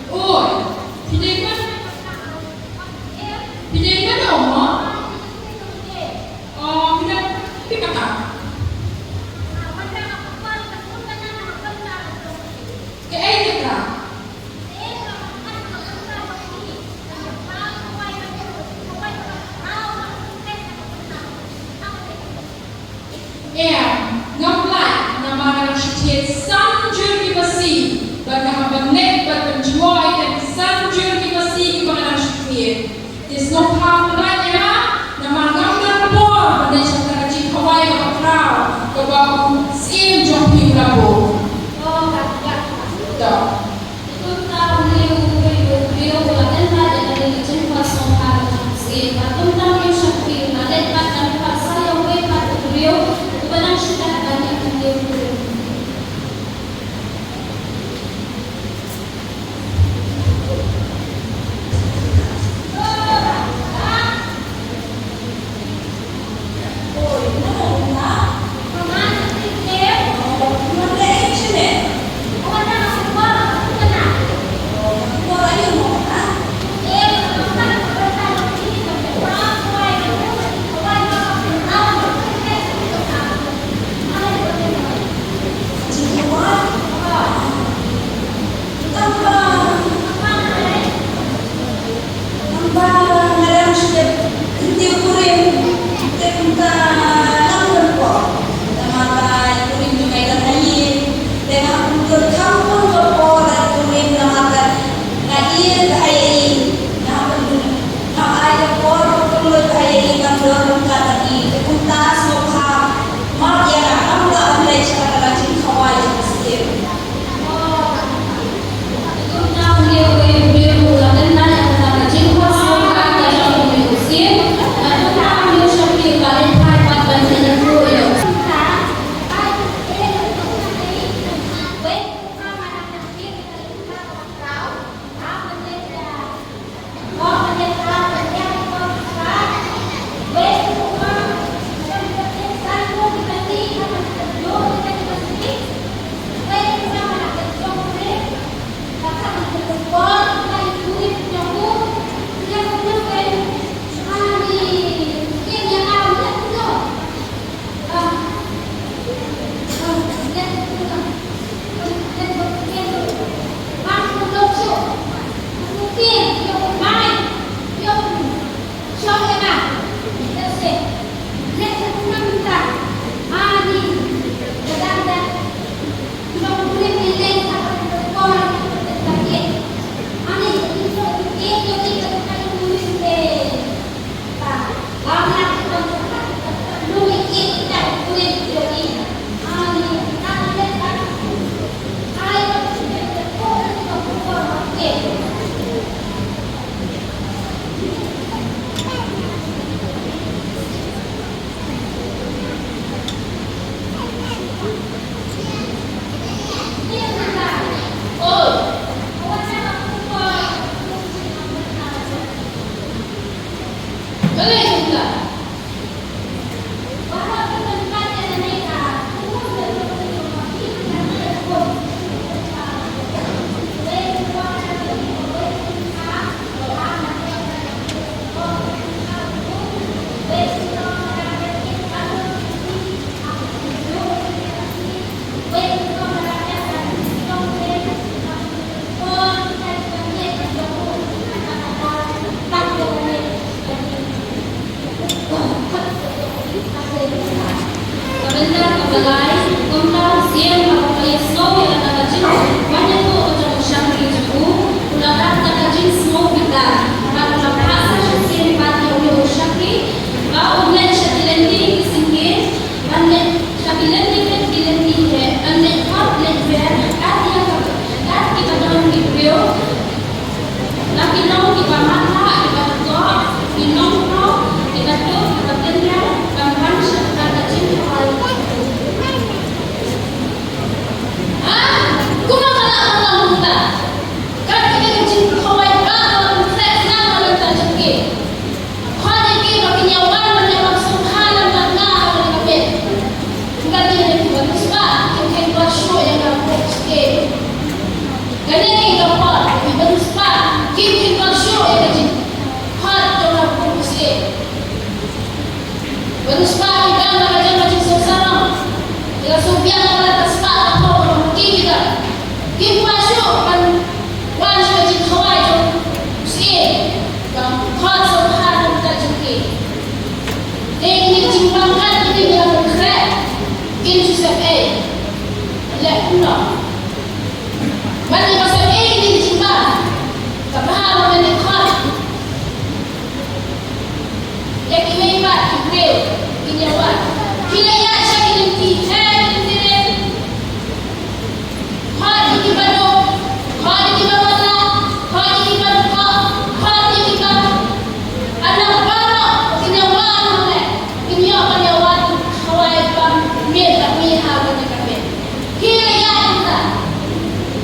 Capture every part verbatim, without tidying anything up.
Oi, phi dei mano? Phi dei mano mo? Oh, phi dei, phi kata. Em, ngam lah, namar nga dang shu thied san jur ki masi, bad nga hap ban leit bad ban shu ïoh ïa ki san jur ki masi kiba nga dang shu thied. Te sngewbha pynlait ïa nga, namar ngam don por ban leit sha ka jingkhawai kaba khraw, kaba u syiem jong phi u la buh. To. Namar nga dang shu dep kyntiew kurim, te kumta ngam don por. Namar ba i kurim jong nga i don ha ïing, te nga hap pynlut kham bun ka por da i kurim namar ka nga ïeit bha ïa i. Nga hap pynlut, nga hap ai ka por ka pynlut bha ïa i, ngam don ruh ka dei. Te kumta sngewbha map ïa nga, ngam lah ban leit sha ka jingkhawai jong ka syiem. Ka bynta kaba lai, kumta u Syiem haba u la ïasngew ïa kata ka jingwan ïathuh ka jong u shakri jong u, u la rah da ka jingsngew bitar. Bad u la phah sa shisien pat ïa une u shakri ba un leit sha ki lynti ki syngkien, ban leit sha ki lynti beit ki lynti heh, ban leit khot leit wer kat ïa ka, kat kiba don ki briew. La ki long kiba matlah, kiba kpoh, ki long kpoh, kiba tuh, kiba kynriah, ban wan sha kata ka jingkhawai. Ha? Kumno ka lah ban long kumta? Kat kata ka jingkhawai ba ka long kumta, khnang ba long ka jingkit. Khot ïa ki ba kin ïa wan ban ïa wan sngewbha lem bad nga ha kane ka miet. Kat ïa ki ba riewspah, kin kheiñ pat shuh ïa ka buh sngewbha. Kane ka por, ki ba riewspah, kin kheiñ pat shuh ïa ka jingkhot jong ka buh sngewbha. Ba riewspah ki dang la ka jong ka jingsngewsarong. Ki la sngewbiang la ka spah ka phew ka phew ki ki dang. Kim pat shuh ban wan sha ka jingkhawai jong u Syiem. Ban khot sngewbha na ka bynta jong ki. Te kine ki jingpang kat kine ki la pynkhreh. Kumno? Ban ïa ka sep ei kine ki jingbam? Ka bha ba men ïa khot ïa kiwei pat ki briew kin ïa wan. Ki la ïaid sha ki lynti, sha ki lynti rit. Khot ïa kiba duk, khot ïa kiba wanrah, khot ïa kiba duk, khot ïa kiba, ynda baroh kin ïa wan hangne, kin ïoh ban ïa wan khawai bam miet bad ngi ha kane ka miet. Ki la ïaid kumta.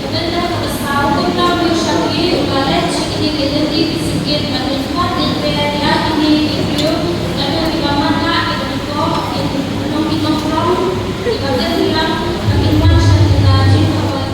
Ka bynta kaba saw, kumno u shakri u la leit sha kine ki lynti ki syrkit bad u khot lynter ïa kine ki briew, naduh kiba wanrah, kiba duk, ki nong, ki nongkrong, kiba dang ïalam, ba kin wan sha kita jingkhawai.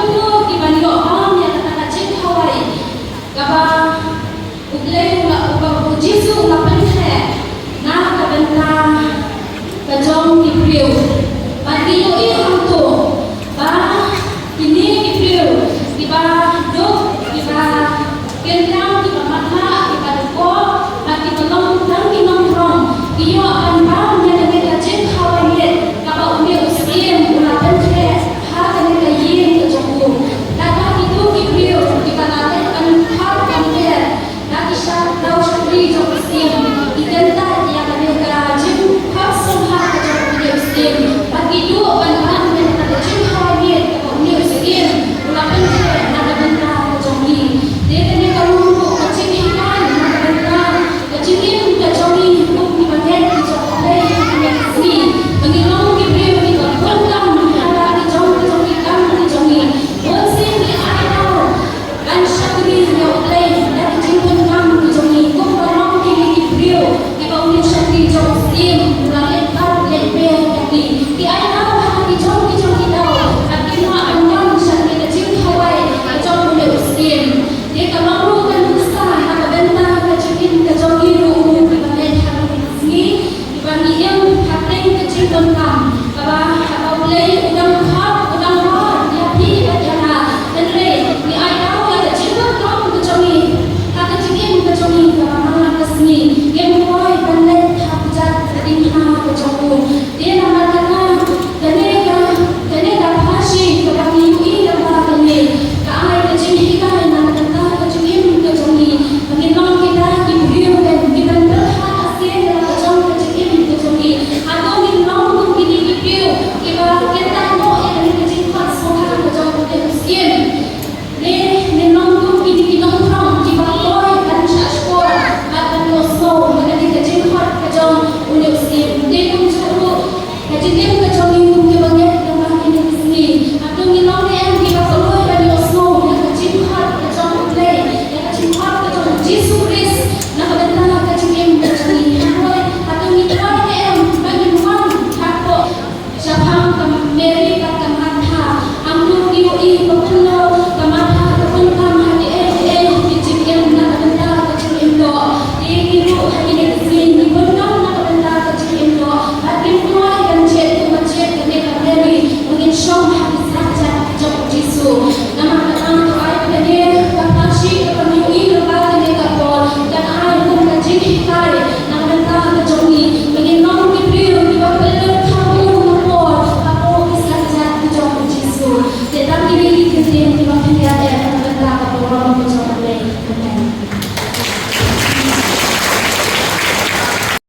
Kumno ki ban ïoh bam ïa kata ka jingkhawai kaba U Blei u la, uba U Jisu u la pyntheh na ka bynta ka jong ki briew. Bad ngi ïohi hangto ba kine ki briew kiba duk, kiba kyntang